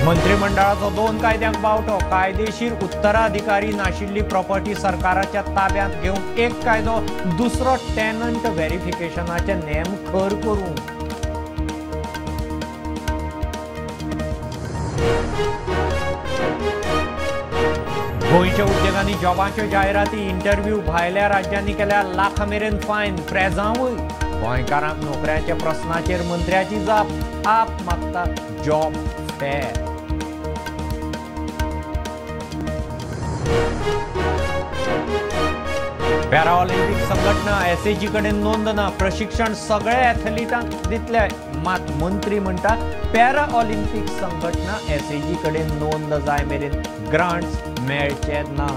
मंत्रिमंडळाचो 2 कायद्यांक बावटो. कायदेशीर उत्तराधिकारी नाशिल्ली प्रॉपर्टी सरकाराच्या ताब्यांत घेवंक एक कायदो, दुसरो टेनंट व्हेरिफिकेशनाचे नेम खर करूंक. गोंयच्या उद्देगांनी जॉबाच्यो जायराती, इंटरव्यू भायल्या राज्यांनी केल्यार लाखां मेरेन फायन, प्रेजांवूय. गोंयकारांक नोकऱ्यांच्या प्रस्नाचेर मंत्र्याची जाप. आप मागता जॉब फेअर. पॅराऑलिम्पिक संघटना एसएजी कडेन नोंद ना, प्रशिक्षण सगळ्या एथलिटांक दितले. मात मंत्री म्हणटा पॅराऑलिम्पिक संघटना एसएजी कडेन नोंद जाय मेरेन ग्रांट्स मेळचे ना.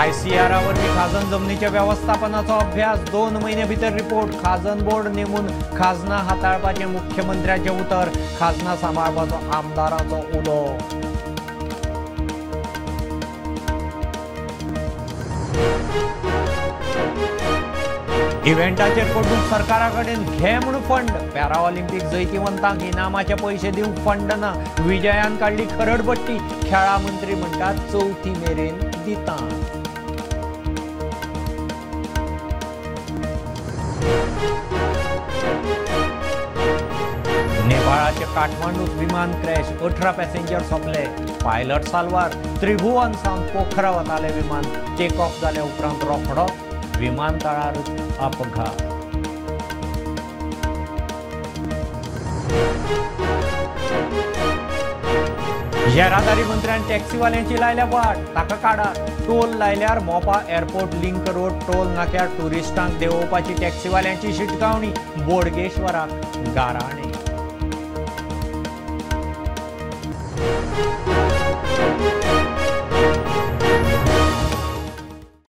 आयसीआरा वरवीं खाजन जमनीच्या वेवस्थापनाचो अभ्यास, 2 म्हयने भितर रिपोर्ट. खाजन बोर्ड नेमून खाजना हाताळपाचें मुख्यमंत्र्याचें उतर. खाजना सांबाळपाचो आमदाराचो उलो. इव्हेंटाचेर पडून सरकारा कडेन घे म्हूण फंड. पॅराऑलिम्पिक जैतिवंतांक इनामाचे पयशे दिवंक फंड ना. विजयान काडली खरडपट्टी. खेळां मंत्री म्हणटात चवथी मेरेन दिता. नेपाळाचे काठमांडूत विमान क्रॅश, 18 पॅसेंजर सोंपले. पायलट साल्वार. त्रिभुवन सावन पोखरा वताले विमान. टेक ऑफ जाले उपरांत रोखडो विमानतळार अपघात. येरादारी मंत्र्यान टॅक्सीवाल्यांची लायल्या वाट, ताका काडात. टोल लायल्यार Mopa airport link road toll नाक्यार टुरिस्टांक देंवोवपाची टॅक्सीवाल्यांची शिटकावणी. बोडगेश्वराक गाराणें.